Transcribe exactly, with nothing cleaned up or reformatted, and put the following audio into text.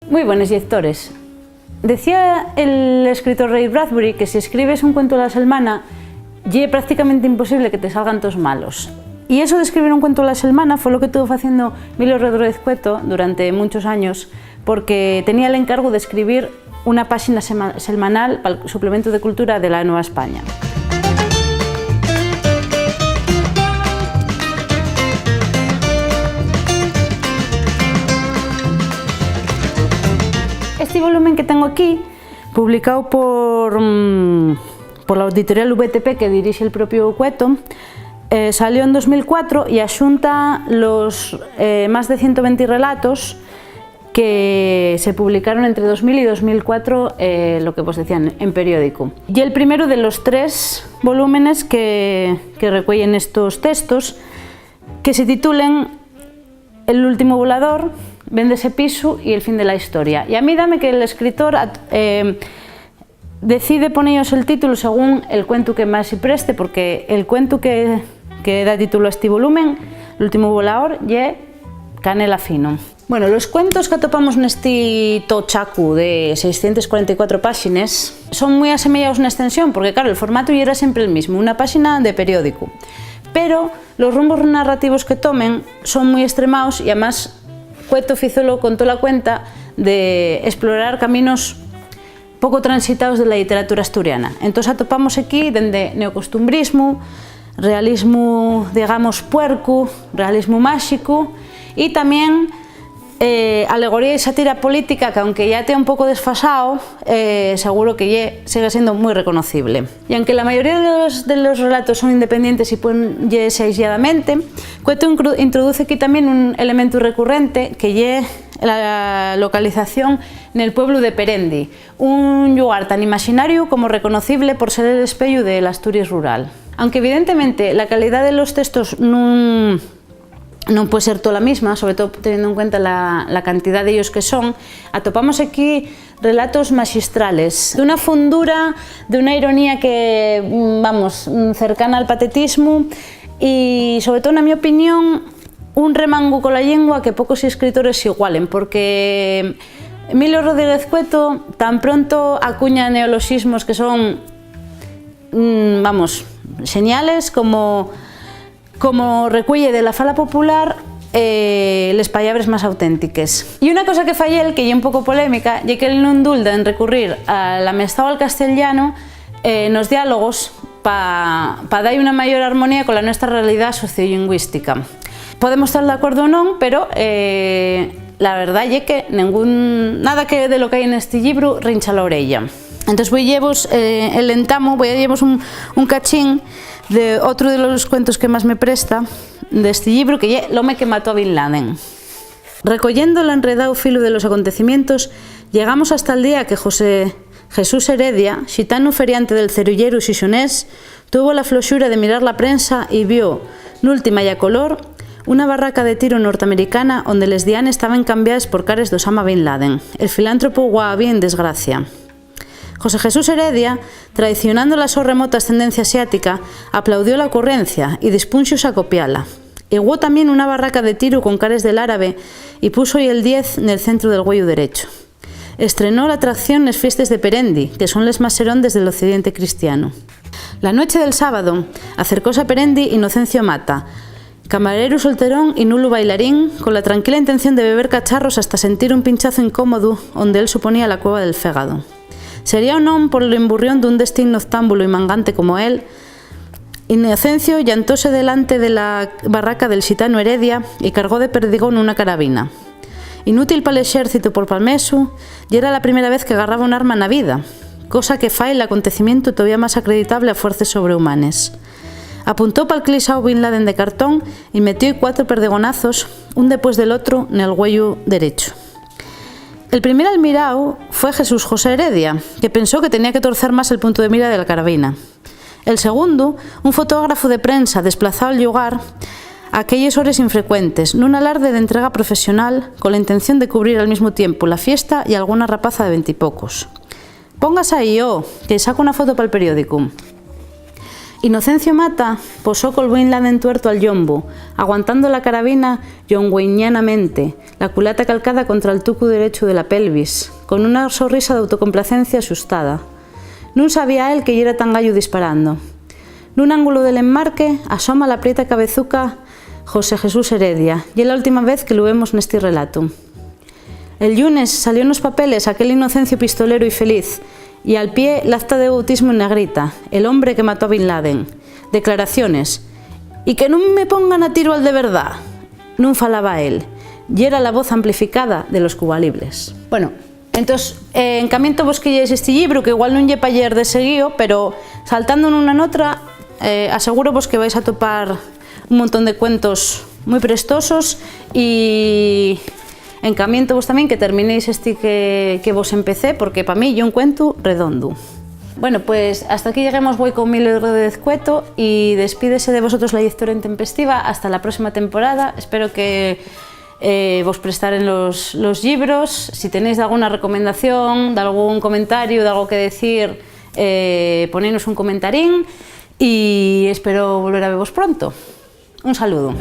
Mui bones, llectores. Decía el escritor Ray Bradbury que si escribes un cuentu a la selmana, ye prácticamente imposible que te salgan toos malos. Y eso d'escribir un cuentu a la selmana fue lo que tuvo faciendo Milo Rodríguez Cueto durante munchos años, porque tenía l'encargu d'escribir una páxina sema-, selmanal pal suplementu de cultura de La Nueva España. Esti volumen que tengo aquí, publicáu por, mm, pola editorial V T P que dirixe el propiu Cueto, eh, salió en dos mil cuatro y axunta los, eh, más de ciento venti relatos que se publicaron entre dos mil y dos mil cuatro, eh, lo que vos decían, en periódico. Ye el primero de los tres volúmenes que, que recueyen estos textos, que se titulen El últimu volador, Véndese pisu y El fin de la historia. Y a mí dame que l'escritor at-, eh, decide ponellos el títulu según el cuentu que más-y preste, porque el cuentu que, que da títulu a esti volumen, L'últimu volador, ye canela fino. Bueno, los cuentos qu'atopamos nesti tochacu de seiscientos cuarenta y cuatro páxines son mui asemeyaos n'estensión, porque, claro, el formatu yera siempre el mismu, una páxina de periódicu. Pero los rumbos narrativos que tomen son mui estremaos y, amás, Cueto fízolo con tola cuenta de esplorar caminos poco transitaos de la lliteratura asturiana. Entós atopamos equí dende neocostumbrismu, realismu, digamos, puercu, realismu máxicu y tamién, eh, alegoría y sátira política, qu'aunque yá tea un poco desfasao, eh, seguro que ye, sigue siendo mui reconocible. Y aunque la mayoría de los, de los relatos son independientes y puen lleese aislládamente, Cueto incru-, introduce equí tamién un elementu recurrente, que ye la localización nel pueblu de Perendi, un llugar tan imaxinariu como reconocible por ser el espeyu de l'Asturies rural. Aunque, evidentemente, la calidá de los textos nun, nun pue ser tola misma, sobre too teniendo en cuenta la, la cantidá d'ellos que son, atopamos equí relatos maxistrales, d'una fondura, d'una ironía que, mm, vamos, mm, cercana al patetismu y, sobre too, na mi opinión, un remangu cola llingua que pocos escritores s'igualen, porque Milo Rodríguez Cueto tan pronto acuña neoloxismos que son, mm, vamos, xeniales, como, como recuelle de la fala popular, eh, les pallabres más auténtiques. Y una cosa que fai él, que ye un poco polémica, ye qu'él nun dulda en recurrir al amestáu al castellano, eh, nos diálogos pa, pa da-y una mayor armonía cola nuestra realidá sociolingüística. Podemos tar d'acuerdu o non, pero, eh, la verdá ye que nengún, nada que de lo qu'hai nesti llibru rincha la oreya. Entós, voi llevos, eh, el entamu, voi a llevos un, un cachín de otru de los cuentos que más me presta d'esti llibru, que ye L'home que mató a Bin Laden. Recoyendo l'enredáu filu de los acontecimientos, llegamos hasta'l día que José Jesús Heredia, xitanu feriante del Cerilleru xixonés, tuvo la floxura de mirar la prensa y vio, n'última y a color, una barraca de tiru norteamericana onde les dianes taben cambiaes por cares d'Osama Bin Laden, el filántropu wahabí en desgracia. José Jesús Heredia, traicionando la so remota ascendencia asiática, aplaudió la ocurrencia y dispúnxose a copiala. Higuó tamién una barraca de tiru con cares del árabe y puso-y el diez nel centru del güeyu derechu. Estrenó l'atracción nes fiestes de Perendi, que son les más serondes del occidente cristianu. La nueche del sábado, acercóse a Perendi Inocencio Mata, camareru solterón y nulu bailarín, cola tranquila intención de beber cacharros hasta sentir un pinchazu incómodu onde él suponía la cueva del fégado. Sería o non pol emburrión d'un destín noctámbulo y mangante como él, Inocencio llantóse delante de la barraca del xitanu Heredia y cargó de perdigón una carabina. Inútil pal exércitu pol palmesu, yera la primera vez que garraba un arma na vida, cosa que fai l'acontecimientu tovía más acreditable a fuerces sobrehumanes. Apuntó pal clisáu Bin Laden de cartón y metió-y cuatro perdigonazos, un depués del otru, nel güeyu derechu. El primer almiráu fue Jesús José Heredia, que pensó que tenía que torcer más el puntu de mira de la carabina. El segundu, un fotógrafu de prensa desplazáu'l llugar aquelles hores infrecuentes, nun alarde d'entrega profesional, cola intención de cubrir al mismu tiempu la fiesta y alguna rapaza de ventipocos. "Póngase ahí, ho, que saco una foto pal periódicu". Inocencio Mata posó col Bin Laden tuertu al llombu, aguantando la carabina llongüeñanamente, la culata calcada contra'l tucu derechu de la pelvis, con una sorrisa d'autocomplacencia axustada. Nun sabía él que yera tan gallu disparando. Nun ángulo del enmarque asoma la prieta cabezuca José Jesús Heredia, ye la última vez que lu vemos nesti relatu. El llunes salió nos papeles aquel Inocencio pistoleru y feliz, y al pie l'acta de bautismu en negrita, el hombre que mató a Bin Laden. Declaraciones: "Y que nun me pongan a tiru al de verdá", nun falaba él, yera la voz amplificada de los cubalibres. Bueno, entós, eh, encamiento vos que llees esti llibru, que igual nun ye pa lleer de seguío, pero saltando nuna n'otra, eh, aseguro vos que vais atopar un montón de cuentos mui prestosos, y encamiento vos tamién que terminéis esti que, que vos empecé, porque pa mí ye un cuentu redondu. Bueno, pues hasta aquí lleguemos güei con Milo Rodríguez Cueto, y despídese de vosotros la llectora intempestiva. Hasta la próxima temporada. Espero que, eh, vos prestaren los, los llibros. Si tenéis alguna recomendación, d'algún comentariu, d'algo que decir, eh, ponenos un comentarín, y espero volver a vevos pronto. Un saludu.